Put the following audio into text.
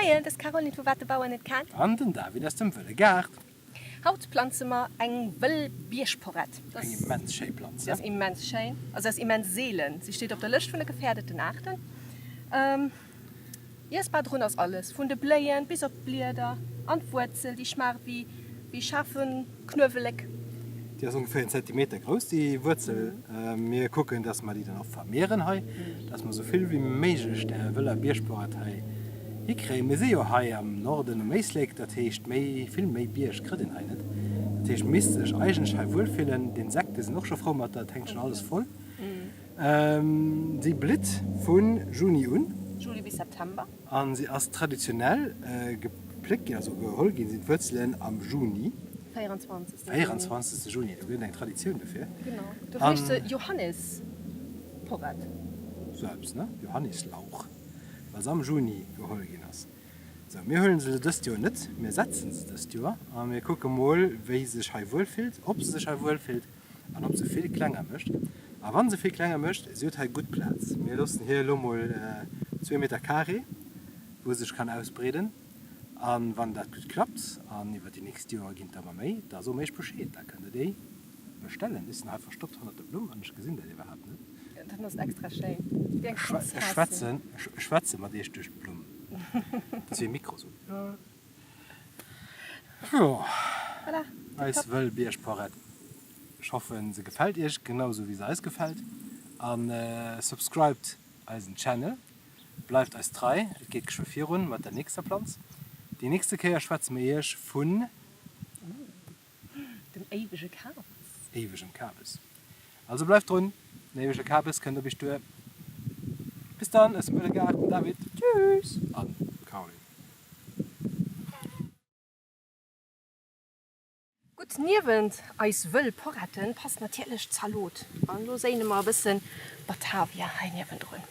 Moien, dës Caroline vu Wat de Bauer net kennt. An den David aus dem Wëlle Gaart. Haut planze mer eng wëll Biergporrett. Eng immens schéi Planz, Si ass immens schéin a si ass immens seelen. Si steet op der Lëscht vun de gefährdeten Aarten. Iessbar drun ass alles, vun de Bléien bis op d'Blieder an d'Wuerzel, déi schmaacht wéi wéi schaarfe Knuewelek. Déi ass ongeféier en Zentimeter grouss, déi Wuerzel. Mir kucken, dass mer déi dann och vermehren hei, dass mer esou vill wéi méiglech där wëller Biergporrett hei hikréien. Mir si jo hei am Norden um Éislek, dat heescht méi, vill méi Bierg kritt een hei net. Dat heescht, misst sech eigentlech hei wuelfillen. D'Insekte sinn och scho frou mat der, et hänkt schonn alles voll. Si blitt vu Juni un. Juli bis September. A si ass traditionell gepléckt ginn, also geholl ginn sinn d'Wuerzelen am Juni. 24. 24. Juni, do gëtt et eng Traditioun dofir. Genau, dofir heescht se Johannisporrett. Sou eppes, ne? Johannislauch, well se am Juni geholl ginn ass. Sou, mir huelen se dëst Joer net, mir setzen se dëst Joer a mir kucke mol, wéi se sech hei wuelfillt, ob se sech hei wuelfillt. An ob se vill klenger mécht. A wann se vill klenger mécht, si huet hei gutt Plaz. Mir loossen hir elo mol zwee Meter carré, wou se sech kann ausbreeden. A wann dat gutt klappt, an iwwer déi nächst Joer ginn et der ëmmer méi, da soe mer iech Bescheed. Da kënnt der déi bestellen. Ech sinn hei verstoppt hannert der Blumm an ech gesinn dat iwwerhaapt net. Dann ass et extra schéin. Wéi eng Prinzessin. Ech schwätze mat iech duerch d'Blumm. Dat ass wéi e Mikro esou. Jo, eis wëll Biergporrett. Ech hoffen se gefällt iech genau sou wéi se eis gefällt an subscribed eisen Channel, bleift eis trei, et geet geschwë virun mat der nächster Planz. Déi nächste Kéier schwätze mir iech vun. Dem éiwege Kabes. Éiwegem Kabes. Also bleift drun, den éiwege Kabes kënnt op iech duer. Bis dann aus dem wëlle Gaart, den David. Tschüss. An d'Caroline. Gutt, niewent eis wëll Poretten passt natierlech d'Zalot. An elo séine mer e bëssen Batavia hei niewendrun.